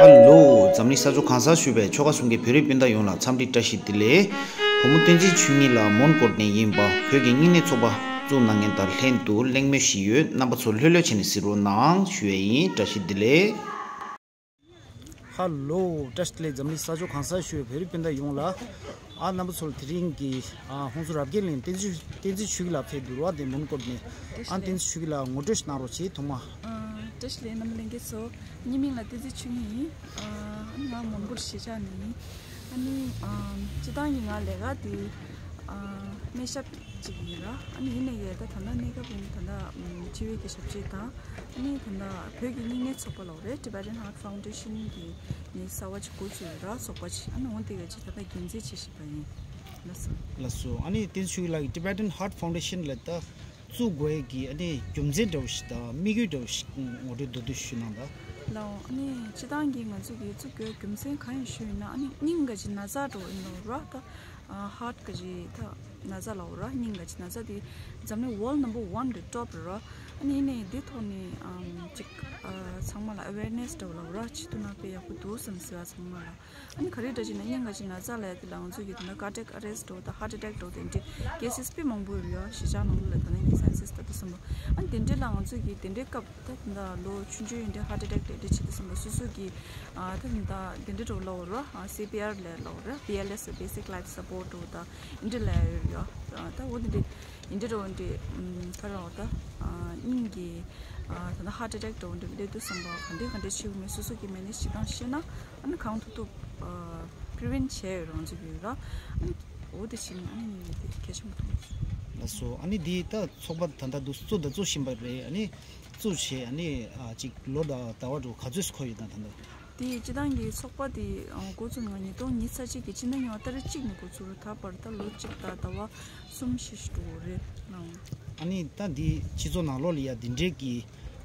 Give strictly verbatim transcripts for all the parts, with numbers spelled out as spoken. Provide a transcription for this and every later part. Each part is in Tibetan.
ཧ་ལོ། འཛམ་གླིང་ས་ཕྱོགས་གང་སར་བཞུགས་པའི་ཆོལ་ཁ་གསུམ་གྱི་བོད་རིགས་སྤུན་ཟླ་ཡོངས་ལ་འཚམས་འདྲི་བཀྲ་ཤིས་བདེ་ལེགས། བུ་མོ་བསྟན་འཛིན་ཆོས་ཉིད་ལགས་མོན་གྷོ་ནས་ཡིན་པ། བོད་ཀྱི་རྙིང་མའི་ཚོགས་པ་བཙུགས་གནང་མཁན་དང་ལྷན་དུ་གླེང་མོལ་ཞིག་ཡོད། རྣམ་པ་ཚོ་ལྷོད་ལྷོད་བྱས་ནས་གཟིགས་རོགས་གནང་ཞུ་ཡས་ཡིན། བཀྲ་ཤིས་བདེ་ལེགས། ཧ་ལོ། བཀྲ་ཤིས་བདེ་ལེགས། འཛམ་གླིང་ས་ཕྱོགས་གང་སར་བཞུགས་པའི་བོད་རིགས་སྤུན་ཟླ་ཡོངས་ལ། ཨ་རྣམ་པ་ཚོ་ལ་དེ་རིང་གི་ཨ་ཧོན་སུར་རབ་རྒྱས་གླིང་བསྟན་འཛིན་བསྟན་འཛིན་ཆོས་ཀྱི་ལགས་ཕེབས་འདུག་ར། དེ་མོན་གྷོ་ནས། ཨ་བསྟན་འཛིན་ཆོས་ཀྱི་ལགས་ངོ་སྤྲོད་ཞིག་གནང་རོགས་བྱེད། ཐོག་མ། ཨ་བཀྲ་ཤིས་བདེ་ལེགས། རྣམ་པ་ལྷན་རྒྱས་ཚོ། ངའི་མིང་ལ་བསྟན་འཛིན་ཆོས་ཉིད་ཡིན། ཨ་ང་མོན་གྷོ་གཞིས་ཆགས་ནས་ཡིན། ཨ་ནི་ཨ་སྤྱིར་བཏང་གི་ང་ལས་ཀ་དེ་ཨ་སྨན་ཞབས་ཅིག་ཡིན་ར། ཨ་ནི་ཡིན་ནའི་ད་ད་ལྟ་གནས་སྐབས་ཡིན། ད་ལྟ་སྤྱི་བའི་གི་ཞབས་ཕྱི་དང་། ཨ་ནི་ད་ལྟ་བོད་ཀྱི་རྙིང་མའི་ཚོགས་པ་ལབ་རེད། Tibetan Heart Foundation གི་ངའི་གསར་པ་ཅིག་འགོ་བཙུགས་ཡོད་ར། ཚོགས་པ་ཅིག་ཨ་ནི་འོ་དེ་ག་ཅིག་ད་ལྟ་འགན་འཛིན་བྱེད་བཞིན་པ་ཡིན། ལགས་སོ། ལགས་སོ། ཨ་ནི་བསྟན་འཛིན་ཆོས་ཀྱི་ལགས་ཀྱི་Tibetan Heart Foundation ལ་ད་བཙུགས་དགོས་ཀྱི་ཨ་ནི་རྒྱུ་མཚན་འདྲ་བོ་ཞིག་དང་དམིགས་ཡུལ་འདྲ་བོ་ཞིག་ངོ་སྤྲོད་མདོར་བསྡུས་ཞུས་གནང་དང་། ལགས་སོ། ཨ་ནི་སྤྱིར་བཏང་གི་ང་ཚོ་གི་བཙུགས་དགོས་རྒྱུ་མཚན་གང་ཡིན་ཞུས་ཡིན་ན། ཨ་ནི་སྙིང་ག་ཅིག་ན་ཚ་འདྲ་བོ་ཡིན་ནོ་ར། ད་ཧར་ཊི་ག་ཅིག་ད་ན་ཚ་ལབ་ར། སྙིང་ག་ཅིག་ན་ཚ་དེ་འཛམ་གླིང་world number one རེད། ཊོབ་རེད་ར། ཨ་ནི་ཡིན་ནའི་འདི་ཐོག་ནས་ཨམ་ཅིག་ཨ་ཚང་མ་ལ་ཨ་ཝེར་ནེ་སི་འདྲ་བོ་ལབ་ར། བྱེད་ཐུབ་ན་དཔེ་ཡག་པོ་འདུག་བསམ་ཟེར་བ་ཚང་མ་ལ། ཨ་ནི་ག་རེ་འདྲ་ཅིག་ན་སྙིང་ག་ཅིག་ན་ཚ་ལབ་ཡ་དེ་ལ་ང་ཚོ་གི་ད་ལྟ་ཀར་ཌི་ཡག་ཨ་རེ་སི་ཊི་འདྲ་བོ་དང་ཧར་ཊི་ཨེ་ཊེག་འདྲ་བོ་དེ་འདྲའི་ཀེ་སི་སི་དཔེ་མང་པོ་ཡོད་ར། གཞིས་ཆགས་ནང་ལོགས་ལ་ད་ལྟ་ངའི་སའེན་སི་སི་ལྟ་དུས་ཙམ་པ། ཨ་ནི་དེ་འདྲའི་ལ་ང་ཚོ་གི་དེ་འདྲའི་སྐབས་ད་ད་ལོ་ཆུང་ཆུང་ཡིན་དུས་ཧར་ཊི་ཨེ་ཊེག་དེ་འདྲ་བྱེད་དུས་ཙམ་པ་སོ་སོ་གི་ཨ་ད་ད་དེ་འདྲ་འདྲ་བོ་ལབ་ར། ཨ་སི་པི་ཨར་ལབ་ར། བི་ཨེལ་ཨེས་Basic Life Support འདྲ་བོ་དང་འདི་འདྲ་ལབ་ཡོད་ར། ཨ་ད་འོ་དེ་འདྲ་ཡིན་དུས་འདྲ་བོ་འདི་ཨམ་ག་རེ་ལབ་ད་ཨ་སྙིང་གི་ཨ་ད་ད་ཧར་ཊི་ཨེ་ཊེག་འདྲ་བོ་འདི་སླེབས་དུས་ཙམ་པ་ག་འདྲ་ག་འདྲ་བྱེད་དགོས་མིན་སོ་སོ་གི་མེ་ནེ་ཇི་བྱེད་སྟངས་ཤེས་ན། ཨ་ནི་གང་ཐུབ་ཐུབ་ཨ་པི་རི་ཝེན་ཊི་བྱས་ཡོད་ར། ང་ཚོ་གི་ཡོད་ར། ཨ་ནི་འོ་དེ་བྱེད་ན་ཨ་ནི་ངས་དེ་གལ་ཆེན་པོ་མཐོང་སོང་། ལགས་སོ། ཨ་ནི་འདི་ད་ཚོགས་པ་ད་ལྟ་འདུག་བཙུགས་དང་བཙུགས་བཞིན་པ་རེད། ཨ་ནི་བཙུགས་བྱས་ཨ་ནི་ཨ་ཅིག་ལོ་དང་ཟླ་བ་འདྲ་བོ་ག་ཚོད་ཅིག་འཁོར་ཡོད་དང་ད་ལྟ། དེ་སྤྱིར་བཏང་གི་ཚོགས་པ་དེ་ཨ་འགོ་བཙུགས་ནས་ཉིས་སྟོང་ཉི་ཤུ་རྩ་གཅིག་གི་ཕྱི་ཟླ་གཉིས་པ་ཏ་རིག་གཅིག་ནས་འགོ་བཙུགས་རེད། ད་བར་ད་ལོ་གཅིག་དང་ཟླ་བ་གསུམ་བཞི་ཞིག་འགྲོ་གི་རེད་ལགས། ཨ་ནི་ད་འདི་སྤྱི་ཚོགས་ནང་ལོགས་ལ་ཡ་འདི་འདྲའི་གི་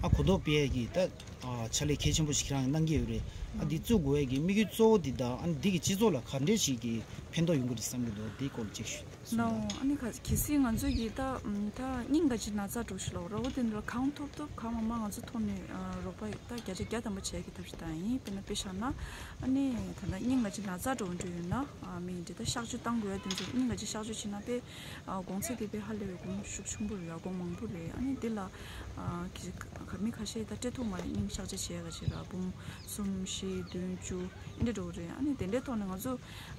ཨ་གོ་རྟོགས་སྤེལ་ཡས་ཀྱི་ད་ཨ་ཕྱག་ལས་གལ་ཆེན་པོ་ཞིག་ཁྱེད་རང་གིས་གནང་གི་ཡོད་རེད། ཨ་འདི་བཙུགས་དགོས་ཡས་ཀྱི་དམིགས་ཡུལ་གཙོ་བོ་འདི་དང་ཨ་ནི་འདི་གི་སྤྱི་ཚོགས་ལ་ག་འདྲས་ཞིག་གི་ཕན་ཐོགས་ཡོང་གི་རེད་བསམ་གྱི་འདུག་དེའི་སྐོར་ལ་ཅིག་ཞུ་གསུངས་ལགས། ཨ་ནི་ག་གལ་སྲིད་ང་ཚོས་ཀྱི་ད་ཨམ་ད་སྙིང་ག་ཅིག་ན་ཚ་འདྲ་བོ་ཞིག་ལབ་ར། འོ་དེ་འདྲ་གང་ཐུབ་ཐུབ་གང་མང་མང་ང་ཚོ་ཐོག་ནས་ཨ་རོགས་པ་ད་བརྒྱ་ཆ་བརྒྱ་ཐམ་པ་བྱེད་ཡས་ཀྱི་ཐབས་ཤེས་བཏང་ཡིན། དཔེར་ན་དཔེ་བཞག་ན་ཨ་ནི་ད་ལྟ་སྙིང་ག་ཅིག་ན་ཚ་འདྲ་བོ་འདྲ་ཡོད་ན་ཨ་མི་འདི་ད་གཤག་བཅོས་བཏང་དགོས་ཡ་དེ་ཚོ་སྙིང་ག་ཅིག་གཤག་བཅོས་བྱེད་ན་དཔེ་ཨ་གོང་ཚད་དེ་དཔེ་ཧ་ལས་པའི་གོང་ཤུགས་ཆེན་པོ་རེད་ཡ། གོང་མང་པོ་རེད། ཨ་ནི་འདི་ལ་ཨ་གི་མི་ཁ་ཤས་ད་སྤྲད་ཐུབ་མ་རེད། སྙིང་གཤག་བཅོས་བྱེད་ཡ་ག་ཅིག་ར་འབུམ་གསུམ་བཞི་བདུན་བཅུ་ཨེ་འདྲ་འདྲ་བོ་རེད། ཨ་ནི་དེ་འདྲའི་ཐོག་ནས་ང་ཚོ་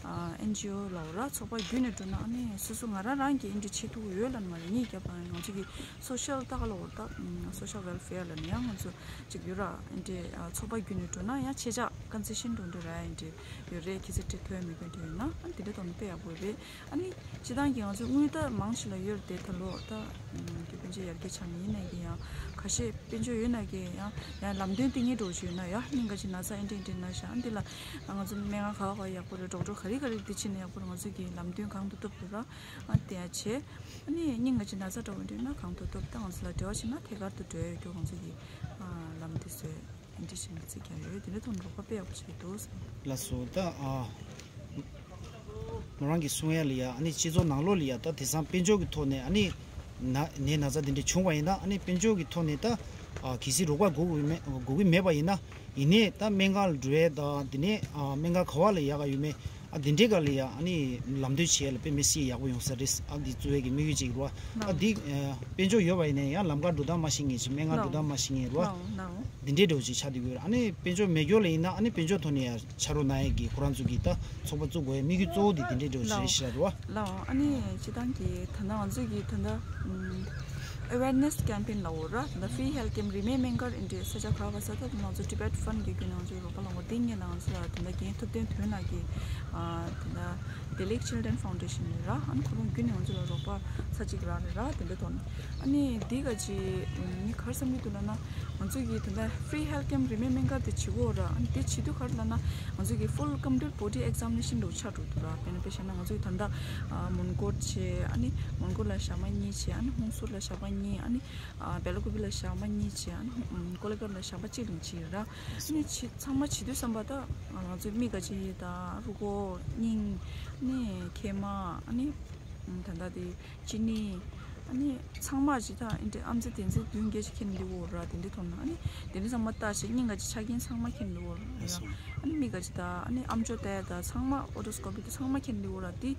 ཨ་ཨེན་ཇི་ཨོ་ལབ་ར་ཚོགས་པ་བརྒྱུད་ནས་འགྲོ་ན་ཨ་ནི་སོ་སོ་ང་རང་རང་གིས་ཨེ་འདྲ་བྱེད་ཐུབ་ཀྱི་ཡོད་ལབ་ནས་མ་རེད། ངས་རྒྱབ་ལ་ང་ཚོ་གི་སོ་ཤལ་ད་ག་ལབ་ར་ད་སོ་ཤལ་ཝེལ་ཕེར་ལབ་ནས་ཡང་ང་ཚོ་ཅིག་ཡོད་ར། ཨེ་འདྲའི་ཨ་ཚོགས་པ་བརྒྱུད་ནས་འགྲོ་ན་ཡང་ཆད་ཆག་ཀོན་སེ་ཤན་འགྲོ་འགྲོ་ར་ཨེ་འདྲ་ཡོད་རེད། ཁྱེད་ཚོ་ཁྲིད་ཐོན་མི་དགོས་འདྲ་ཡོད་ན་ཨ་ནི་དེ་འདྲ་ཐོག་ནས་དཔེ་ཡག་པོ་རེད། ཨ་ནི་སྤྱིར་བཏང་གི་ང་ཚོ་དངུལ་རྟ་མང་ཆེ་ལ་ཡོད་རེད་དེ། ད་ལོ་ད་ཨུམ་དེ་དཔལ་འབྱོར་ཡར་རྒྱས་ཆགས་ནས་ཡིན་ནའི་གི་ཡང་ཁ་ཤས་དཔལ་འབྱོར་ཡོད་ན་གི་ཡང་ཡང་ལམ་སྟོན་དེ་ངེས་འགྲོ་བཞིན་ཡོད་ན་ཡ་སྙིང་ག་ཅིག་ན་ཚ་ཨེ་འདྲ་ཨེ་འདྲ་ན་ཤ་ཨ་འདི་ལ་ང་ཚོ་སྨན་ཁང་ག་བ་ག་ཡག་པོ་རེད། ཌོག་ཊར་ག་རེ་ག་རེ་འདི་ཕྱིན་ན་ཡག་པོ་རེད། ང་ཚོ་གི་ལམ་སྟོན་གང་ཐུབ་ཐུབ་ར་ཨ་དེ་ཡ་བྱེད། ཨ་ནི་སྙིང་ག་ཅིག་ན་ཚ་འདྲ་བོ་འདྲ་ན་གང་ཐུབ་ཐུབ་ད་ང་ཚོ་ལ་འབྲེལ་བ་བྱེད་ན་ཐད་ཀར་དུ་འགྲོ་ཡ་ཡོད་རྒྱུ་ང་ཚོ་གི་ཨ་ལམ་འདི་བཟོས། ཨེ་འདྲ་བྱས་ནས་རྩིས་རྒྱག་ཡོད། དེ་འདྲ་ཐོག་ནས་རོགས་པ་དཔེ་ཡག་པོ་བྱས་འདུག་ཟེར། ལགས་སོ། ད་ཨ་མོ་རང་གིས་གསུང་ཡ་ལ་ཡ་ཨ་ནི་སྤྱི་ཚོགས་ནང་ལོགས་ལ་ཡ་ད་དེང་སང་དཔལ་འབྱོར་གྱི་ཐོག་ནས་ཨ་ནི་ན་ནད་ན་ཚ་དེ་འདྲ་བྱུང་བ་ཡིན་ན་ཨ་ནི་དཔལ་འབྱོར་གྱི་ཐོག་ནས་ད་ཨ་གལ་སྲིད་རོགས་པ་དགོས་ཀྱི་མེད་དགོས་ཀྱི་མེད་པ་ཡིན་ན་ཡིན་ནའི་ད་སྨན་ཁང་ལ་འགྲོ་ཡ་ད་དེ་ནས་ཨ་སྨན་ཁང་ག་བ་ལ་ཡག་ག་ཡོད་མེད་ཨ་དེ་འདྲའི་སྒང་ལ་ཡ་ཨ་ནི་ལམ་སྟོན་བྱེད་ཡ་ལ་དཔེ་མི་སྲིད་ཡག་པོ་ཡོང་ས་རེད། ཨ་འདི་གཙོ་བོའི་གི་དམིགས་ཡུལ་ཅིག་རེད་བ། ཨ་འདི་ཨ་དཔལ་འབྱོར་ཡོད་པ་ཡིན་ནའི་ཡང་ལམ་ཁ་འགྲོ་སྟངས་མ་ཤེས་མཁན་ཅིག་སྨན་ཁང་འགྲོ་སྟངས་མ་ཤེས་མཁན་རེད་བ། འདི་འདྲའི་འདྲ་བོ་ཅིག་ཆགས་བསྡད་ཡོད་རེད། ཨ་ནི་དཔལ་འབྱོར་མེད་རྒྱུ་ལ་ཡིན་ན་ཨ་ནི་དཔལ་འབྱོར་ཐོག་ནས་ཡང་ཕྱག་རོགས་གནང་ཡས་ཀྱི་ཁོ་རང་ཚོ་གི་ད་ཚོགས་པ་བཙུགས་དགོས་ཡས་དམིགས་ཡུལ་གཙོ་བོ་དེ་དེ་འདྲའི་འདྲ་བོ་ཅིག་རེད་ཤག་རེད་བ། ལགས། ཨ་ནི་སྤྱིར་བཏང་གི་ད་ལྟ་ང་ཚོ་གི་ད་ལྟ་ཨ་ཝེར་ནེ་སི་ཀེམ་པེན་ལབ་ཡོད་ར། ད་ལྟ་ཧྥི་རི་ཧེལ་ཐི་ཀེམ་པེན་རིན་མེ་སྨན་སྒར་ཨེ་འདྲའི་ས་ཆ་ག་བ་ས་ད་ང་ཚོ་ཊི་བེཊ་ཕན་གི་བརྒྱུད་ནས་ང་ཚོ་རོགས་པ་ལ་ངོ་དེ་ངེད་ལ་ང་ཚོ་ལ་ད་ལྟ་རྒན་ཐུབ་བསྟན་དོན་ལགས་ཀྱི་ད་ལྟ་དེ་ལེགས་ཆིལ་ཌེན་ཕའུན་ཌེ་ཤན་རེད་ར། ཨ་ནི་ཁོ་རང་བརྒྱུད་ནས་ང་ཚོ་ལ་རོགས་པ་ཚ་གཅིག་རག་རེད་ར། དེ་འདྲ་ཐོག་ནས་ཨ་ནི་འདི་ག་ཅི་ངས་ག་རེ་བསམ་གྱི་འདུག་ལབ་ན་ང་ཚོ་གི་ད་ལྟ་ཧྥི་རི་ཧེལ་ཐི་ཀེམ་པེན་རིན་མེ་སྨན་སྒར་དེ་བྱེད་ཀྱི་ཡོད་ར། ཨ་ནི་དེ་བྱེད་དུས་ག་རེ་ལབ་ན་ང་ཚོ་གི་ཧྥུལ་ཀམ་པི་ལིཊ་བོ་ཌི་ཨེག་ཛམ་ནེ་ཤན་འདྲ་བོ་ཆགས་འགྲོ་འདུག་ར། དཔེར་ན་དཔེ་བཞག་ན་ང་ཚོ་གི་ད་ལྟ་ཨ་མོན་གྷོ་བྱས། ཨ་ནི་མོན་གྷོ་ལ་ཞག་མ་གཉིས་བྱས། ཨ་ནི་ཧོན་སུར་ལ་ཞག་མ་གཉིས། ཨ་ནི་ཨ་བེ་ལ་ཀུ་པི་ལ་ཞག་མ་གཉིས་བྱས། ཨ་ནི་ཀོ་ལ་གྷལ་ལ་ཞག་མ་གཅིག་རིང་བྱས་ར། ཨ་ནི་ཚང་མ་བྱེད་དུས་ཙམ་པ་ད་ང་ཚོའི་མིག་ག་ཅི་དང་རུས་ཁོག་སྙིང་ནི་མཁལ་མ་ཨ་ནི་ད་ལྟ་དེ་གཅིན་སྙི་ཨ་ནི་ཚང་མ་ཅི་ད་ཨེ་འདྲ་ཨམ་ཙི་དེ་ཚོ་བདུན་བརྒྱད་ཅིག་ཁྱེར་འདུག་འོ་ར། དེ་འདྲ་ཐོག་ན་ཨ་ནི་དེ་འདྲ་ཚང་མ་ལྟ་བྱས་སྙིང་ག་ཅི་ཆ་རྐྱེན་ཚང་མ་ཁྱེར་འདུག་འོ་ར། ཨ་ནི་མིག་ག་ཅི་ད་ཨ་ནི་ཨམ་ཅོག་ལྟ་ཡ་ད་ཚང་མ་ཨོ་ཊོ་སྐོ་པི་དེ་ཚང་མ་མཁྱེན་འདི་འོ་ར། དེ་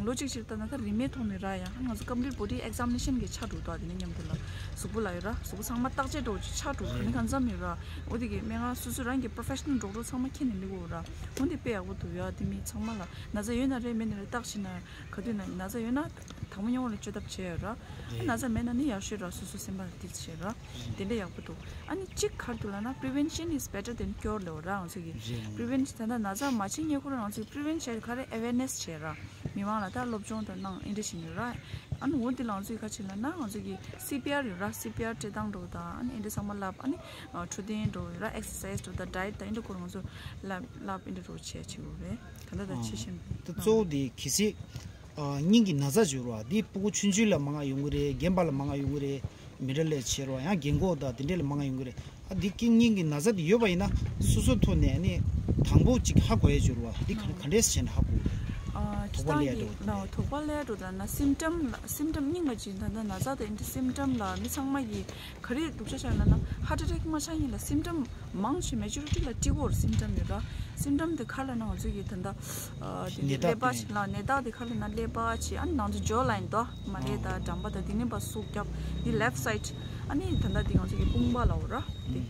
ལོ་གཅིག་ཅིག་ལྟ་ན་ད་རིན་མེད་མཐོང་ནི་ར། ཡང་ང་ཚོ་ཀམ་པི་ལིཊ་བོ་ཌི་ཨེག་ཛམ་ནེ་ཤན་གི་ཆ་འགྲོ་ད། དེ་ནས་མཉམ་དུ་ལ་གཟུགས་པོ་ལ་ཡོད་ར། གཟུགས་པོ་ཚང་མ་བརྟག་དཔྱད་འགྲོ་ཅིག་ཆ་འགྲོ་ག་ནི་གང་འཚམ་ཡོད་ར། འོ་དེ་གི་སྨན་ཁང་སོ་སོ་རང་གི་པོ་རོ་ཕེ་ཤི་ནལ་ཌོག་ཊར་ཚང་མ་མཁྱེན་ནི་འདི་འོ་ར། འོ་དེ་དཔེ་ཡག་པོ་འདུག་ཡ། དེ་མི་ཚང་མ་ལ་ན་ཚ་ཡོད་ན་རེད་མེད་ན་རེད་བརྟག་ཤེས་ན། ག་དུས་ན་ན་ཚ་ཡོད་ན་དང་པོ་སྔོན་ལ་བཅོས་ཐབས་བྱས་ཡོད་ར། རེད། ན་ཚ་མེད་ན་ནི་ཡག་ཤོས་ར། སོ་སོ་སེམས་པ་ལ་ཏིག་བྱས་ར། དེ་འདྲ་ཡག་པོ་འདུག་ཨ་ནི་གཅིག་ག་རེ་འདུག་ལབ་ན་prevention is better than cure ལབ་ར། ང་ཚོ་གི་རེད། པི་རི་ཝེན་ཊི་ད་ལྟ་ན་ཚ་མ་བྱེད་ཉེ་ཁུལ་ང་ཚོ་གི་པི་རི་ཝེན་ཊི་བྱས་ག་རེ་ཨེ་ཝེར་ནེ་སི་བྱས་ར། མི་མང་ལ་ད་སློབ་སྦྱོང་དང་གནང་ཨེ་འདྲ་བྱེད་ཉེ་ར། ཨ་ནི་འོ་འདི་ལ་ང་ཚོ་གི་ག་ཅི་ལབ་ན་ང་ཚོ་གི་སི་པི་ཨར་ཡོད་ར། སི་པི་ཨར་སྤྲད་སྟངས་འགྲོ་དང་ཨ་ནི་ཨེ་འདྲ་ཚང་མ་ལབ། ཨ་ནི་འཕྲོད་བསྟེན་འགྲོ་ཡོད་ར། ཨེག་སར་སའིཛ་འགྲོ་དང་ཌའེ་ཊི་དང་ཨེ་འདྲ་སྐོར་ང་ཚོ་ལབ་ལབ་ཨེ་འདྲ་འགྲོ་བྱས་བྱེད་དགོས་རེད། ད་ལྟ་ད་ཆེ་ཤེས་མི་འདུག་ད་གཙོ་བོ་དེ་གལ་སྲིད་ཨ་སྙིང་གི་ན་ཚ་འབྱོར་བ་འདི་སྤུ་གུ་ཆུང་ཆུང་ལ་མང་ང་ཡོང་གི་རེད། རྒན་པ་ལ་མང་ང་ཡོང་གི་རེད། མི་རབས་ལས་བྱེད་རོགས་ཡང་རྒན་གོག་དང་དེ་འདྲས་ལ་མང་ང་ཡོང་གི་རེད། ཨ་འདི་སྐྱིད་སྙིང་གི་ན་ཚ་དེ་ཡོད་པ་ཡིན་ན་སོ་སོ་ཐོག་ནས་ཨ་ནི་དང་པོ་གཅིག་ཧ་གོ་ཡ་འབྱོར་བ་འདི་ག་ག་འདྲས་བྱས་ནས་ཧ་གོ་གི་རེད། ཨ་དོགས་པ་སླེབས་ཡ་འདྲ་བོ་དེ་འདྲས། དོགས་པ་སླེབས་ཡ་འདྲ་བོ་ད་ན་སིམ་ཊམ་ལ་སིམ་ཊམ་སྙིང་ག་ཅིག་ད་ལྟ་ན་ཚ་དང་འདི་སིམ་ཊམ་ལ་མི་ཚང་མ་གི་ག་རེ་སྡུག་ཅག་ཆགས་ལབ་ན་ཧར་ཊི་ཨེ་ཊེག་མ་ཆགས་སྔོན་ལ་སིམ་ཊམ་མང་ཆེ་མེ་ཇོ་རི་ཊི་ལ་ཊི་ཀོར་སིམ་ཊམ་ཡོད་ར། སིམ་ཊམ་དེ་ག་ལབ་ན་ང་ཚོ་གི་ད་ལྟ་ཨ་དེ་ནད་རྟགས་ཀླད་པ་སྟོན་ཆེ་ལ་ནད་རྟགས་དེ་ག་ལབ་ན་ཀླད་པ་ཆེ། ཨ་ནི་ནང་ཚོ་ཇོ་ལའིན་དོ་མ་ལེ་ད་འགྲམ་པ་ད་དེ་ནི་པ་སུག་རྒྱབ་དེ་ལེབ་སའིཌ། ཨ་ནི་ད་ལྟ་དེ་ང་ཚོ་གི་དཔུང་པ་ལ་འོ་ར། དེ་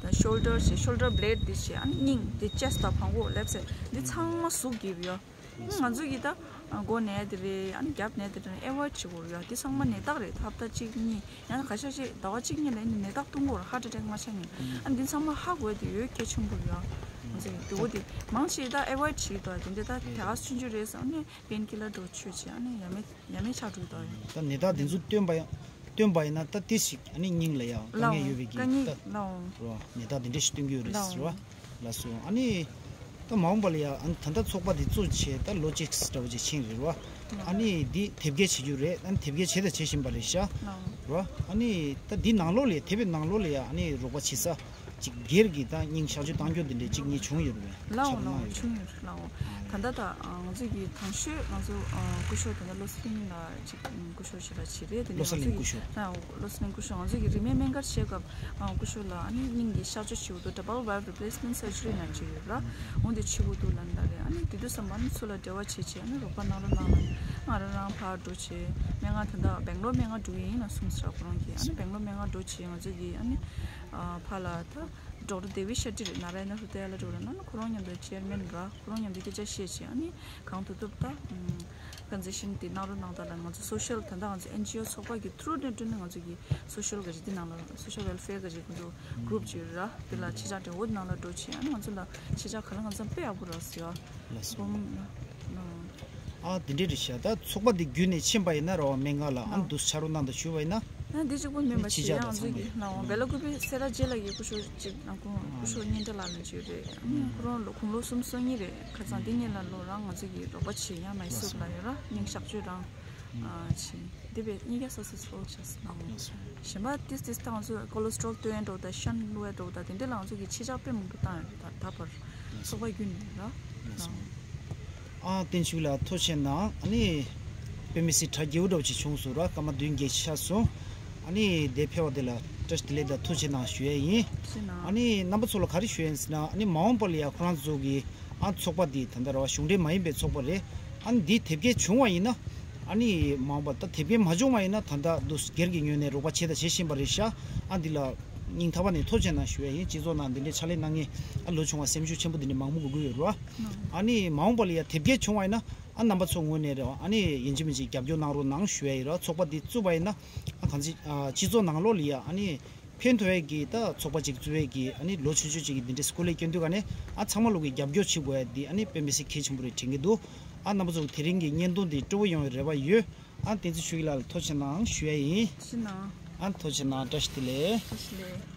ད་ཤོལ་ཌར་ཆེ། ཤོལ་ཌར་བྷི་ལེ་ཌི་དེ་ཆེ། ཨ་ནི་སྙིང་དེ་ཅེ་སི་ཊི་དང་བྲང་ཁོག་ལེབ་སའིཌ་འདི་ཚང་མ་ཟུག་གི་ཡོད། ང་ཚོ་གི་ད་མགོ་ནས་དེ་རེད། ཨ་ནི་རྒྱབ་ནས་དེ་རེད། ཨེ་ཝོའིཌ་བྱེད་དགོས་རེད་ཡ། དེ་ཚང་མ་ནད་རྟགས་རེད། ཧབ་ཏ་གཅིག་གཉིས་ཡང་ན་ཁ་ཤས་ཤིག་ཟླ་བ་གཅིག་གཉིས་ལ་ནི་ནད་རྟགས་སྟོན་དགོས་རེད། ཧར་ཊི་ཨེ་ཊེག་མ་ཆགས་སྔོན། ཨ་ནི་འདི་ཚང་མ་ཧ་གོ་ཡ་དེ་ཡོད་གལ་ཆེན་པོ་རེད་ཡ། ང་ཚོ་གི་དེ་འོ་དེ་མང་ཆེ་ད་ཨེ་ཝོའིཌ་བྱེད་དོ། དེ་འདྲ་ད་དེ་ག་སུན་ཆུ་རེད་ཟེར་ནས་པེན་ཀི་ལར་འགྲོ་ཆོས་བྱེད། ཨ་ནི་ཡ་མེད་ཡ་མེད་ཆགས་འགྲོ་གི་འདུག་ཡ། ད་ནད་རྟགས་འདི་ཚོ་སྟོན་པ་ཡང་སྟོན་པ་ཡིན་ན་ད་ཏི་ཞིག་ཨ་ནི་སྙིང་ལ་ཡང་དཀའ་ངལ་ཡོད་པའི་གི་ད་ལའོ། རོ་ནད་རྟགས་འདི་འདྲ་ཞིག་སྟོན་གྱི་ཡོད་རེད་ཟེར་བ་ལ་སོ། ཨ་ནི་ད་མ་འོངས་པ་ལ་ཡང་ཨ་ནི་ད་ལྟ་ཚོགས་པ་འདི་གཙོ་བྱས་ད་ལོ་གཅིག་འདྲ་བོ་ཅིག་ཕྱིན་རེད་བ། ཨ་ནི་འདི་དེབ་སྐྱེལ་བྱེད་རྒྱུ་རེད། ཨ་ནི་དེབ་སྐྱེལ་བྱས་དང་བྱེད་བཞིན་པ་རེད་ཤག་རོ། ཨ་ནི་ད་འདི་ནང་ལོགས་ལ་དེབ་པའི་ནང་ལོགས་ལ་ཡང་ཨ་ནི་རོགས་པ་བྱེད་ས་ཅིག་སྒེར་གྱི་ད་སྙིང་གཤག་བཅོས་བཏང་རྒྱུ་འདི་འདྲ་གཅིག་གཉིས་བྱུང་ཡོད་རེད། ལའོ་ཆགས་ལའོ་གནང་ཡོད་བྱུང་ཡོད་རེད་ལའོ། ད་ལྟ་ད་ང་ཚོ་གི་དང་ཤོས་ང་ཚོ་སྐུ་ཞབས་ད་ལྟ་བློ་གསལ་གླིང་ལ་ཅིག་སྐུ་ཞབས་ཞིག་ལ་བྱེད་རེད། དེ་ནས་བློ་གསལ་གླིང་སྐུ་ཞབས། ལའོ་བློ་གསལ་གླིང་སྐུ་ཞབས་ང་ཚོ་གི་རིན་མེད་སྨན་སྒར་བྱེད་སྐབས་སྐུ་ཞབས་ལ་ཨ་ནི་སྙིང་གི་གཤག་བཅོས་བྱེད་དུས་double valve replacement surgery ལབ་ཅིག་ཡོད་ར། འོ་འདི་བྱེད་དགོས་འདུག་ལབ་ད་རེད། ཨ་ནི་དེ་དུས་ཙམ་པ་ཨ་ནི་ཚུར་ལ་འབྲེལ་བ་བྱེད་བྱེད་ཨ་ནི་རོགས་པ་གནང་རོགས་གནང་ལབ་ང་རང་རང་ཕར་འགྲོ་བྱེད། སྨན་ཁང་ད་ལྟ་སྦེང་ལོར་སྨན་ཁང་འགྲོ་གི་ཡིན་ལབ་གསུངས་ཟེར་ར་ཁོ་རང་གིས། ཨ་ནི་སྦེང་ལོར་སྨན་ཁང་འགྲོ་བྱེད་ང་ཚོ་གིས་ཨ་ནི་ཕར་ལ་ད་ཌོག་ཊར་དེ་བི་ཤེ་ཊི་རེད། ན་ར་ཡ་ན་ཧུ་དེ་ཡ་ལ་འགྲོ་ར་ན་ནི་ཁོ་རང་མཉམ་དུ་ཅེར་མེན་ར། ཁོ་རང་མཉམ་དུ་སྐད་ཆ་བཤད་བྱས་ཨ་ནི་གང་ཐུབ་ཐུབ་ད་ཀོན་སེ་ཤན་དེ་གནང་རོགས་གནང་དང་ལབ། ང་ཚོ་སོ་ཤལ་ད་ལྟ་ང་ཚོ་ཨེན་ཇི་ཨོ་ཚོགས་པ་གི་ཐུ་རུ་ནས་བསྐྲུན་ནས་ང་ཚོ་གི་སོ་ཤལ་ག་ཅིག་དེ་ནང་ལ་སོ་ཤལ་ཝེལ་ཕེར་ག་ཅིག་ང་ཚོ་གུ་རུབ་ཅིག་ཡོད་ར། དེ་ལ་ཆེད་བཅར་འབྲེལ་འོ་དེ་ནང་ལ་འགྲོ་བྱས་ཨ་ནི་ང་ཚོ་ལ་ཆེད་བཅར་ག་ལ་ང་ཚོ་དཔེ་ཡག་པོ་རག་སོང་ཡ། ལགས་སོ། ཨ་དེ་འདྲས་རེད་ཤག་ད་ཚོགས་པ་འདི་བརྒྱུད་ནས་ཕྱིན་པ་ཡིན་ན་ར་བ་སྨན་ཁང་ལ་ཨ་ནི་འདུག་ཕྱག་རོགས་གནང་དང་ཞུས་པ་ཡིན་ན། ཨ་འདི་གཅིག་པོ་མིན་པ་ཕྱི་ཅིག་རྒྱ་ཡང་ང་ཚོ་གི་ནང་བེ་ལ་ཀུ་པི་སེ་ར་རྗེ་ལགས་ཀྱི་སྐུ་ཞབས་གཅིག་ནང་ཁོང་སྐུ་ཞབས་སྙན་གྲགས་ལགས་ལ་བྱས་རེད། ཨ་ནི་ཁོ་རང་ལོ་དགུང་ལོ་སུམ་ཅུ་སོ་གཉིས་རེད། ཁ་སང་འདི་ཉིན་ལ་ལོ་རང་ང་ཚོ་གི་རོགས་པ་བྱེད་ཡ་མ་ཡི་སུབ་ལ་ཡོད་ར། སྙིང་གཤག་བཅོས་རང་བྱས་འདི་བས་གཉིས་ཀ་ས་སི་སོ་ཆགས་སུ་གནང་། གཞན་པ་ཏིས་ཏིས་ད་ང་ཚོ་ཀོ་ལེ་སི་ཊོལ་བཏོན་འགྲོ་དང་ཤན་བླུགས་འགྲོ་དང་དེ་འདྲས་ལ་ང་ཚོ་གི་ཆེད་བཅར་དཔེ་མང་པོ་བཏང་ཡོད་རེད། ད་ད་བར་ཚོགས་པ་བརྒྱུད་ནས་ར། ཨ་བརྟན་ཆོས་ལགས་ཐུགས་རྗེ་གནང་། ཨ་ནི་དཔེ་མི་སྲིད་གྲ་རྒྱས་པོ་འདྲ་བོ་ཅིག་བྱུང་སོང་ར། སྐར་མ་བདུན་བརྒྱད་ཅིག་ཆགས་སོང་། ཨ་ནི་དེ་ཕེབས་པ་དེ་ལ་བཀྲ་ཤིས་བདེ་ལེགས་དང་ཐུགས་རྗེ་གནང་ཞུ་ཡས་ཡིན། ཐུགས་རྗེ་གནང་། ཨ་ནི་རྣམ་པ་ཚོ་ལ་ག་རེ་ཞུ་ཡས་ཡིན་ཟེར་ན་ཨ་ནི་མ་འོངས་པ་ལ་ཡ་ཁོ་རང་ཚོ་གི་ཨ་ཚོགས་པ་འདི་ད་ལྟ་ར་བ་གཞུང་འབྲེལ་མ་ཡིན་པའི་ཚོགས་པ་རེད། ཨ་ནི་འདི་དེབ་སྐྱེལ་བྱུང་བ་ཡིན་ན་ཨ་ནི་མ་འོངས་པ་ད་དེབ་སྐྱེལ་མ་བྱུང་བ་ཡིན་ན་ད་ལྟ་འདུག་སྒེར་གྱི་ངོས་ནས་རོགས་པ་བྱས་དང་བྱེད་བཞིན་པ་རེད་ཤག་ཨ་འདི་ལ་སྙིང་ཐག་པ་ནས་ཐུགས་རྗེ་གནང་ཞུ་ཡས་ཡིན། སྤྱི་ཚོགས་ནང་འདི་འདྲའི་ཕྱག་ལས་གནང་མཁན་ཨ་ལོ་ཆུང་བ་སེམས་ཤུགས་ཆེན་པོ་འདི་འདྲའི་མང་པོ་དགོས་ཀྱི་ཡོད་རེད་བ། ཨ་ནི་མ་འོངས་པ་ལ་ཡ་དེབ་སྐྱེལ་བྱུང་བ་ཡིན་ན་ཨ་རྣམ་པ་ཚོ་ངོས་ནས་རེད་བ། ཨ་ནི་ཡིན་གཅིག་མིན་གཅིག་རྒྱབ་སྐྱོར་གནང་རོགས་གནང་ཞུ་ཡས་ཡིན་ར། ཚོགས་པ་འདི་བཙུགས་པ་ཡིན་ན་ཨ་གང་ཅི་ཨ་སྤྱི་ཚོགས་ནང་ལོགས་ལ་ཡ་ཨ་ནི་ཕན་ཐོགས་ཡས་ཀྱི་ད་ཚོགས་པ་ཅིག་བཙུགས་ཡས་ཀྱི་ཨ་ནི་ལོ་ཆུང་ཆུང་ཅིག་གི་འདི་འདྲའི་སྐུ་ལས་སྐྱོན་དུས་ག་ནས་ཨ་ཚང་མ་ལོག་གི་རྒྱབ་སྐྱོར་བྱེད་དགོས་ཡ་འདི་ཨ་ནི་དཔེ་མི་སྲིད་གལ་ཆེན་པོ་རེད་དྲན་གྱི་འདུག་ཨ་རྣམ་པ་ཚོ་དེ་རིང་གི་བརྙན་ཐུང་འདི་སྤྲོ་པོ་ཡོང་བའི་རེ་བ་ཡོད། ཨ་བསྟན་འཛིན་ཆོས་སྐྱིད་ལགས་ལ་ཐུགས་རྗེ་གནང་ཞུ་ཡ་ཡིན། ཐུགས་རྗེ་གནང་། ཨ་ཐུགས་རྗེ་གནང་། བཀྲ་ཤིས་བདེ་ལེགས། བཀྲ་ཤིས་བདེ་ལེགས།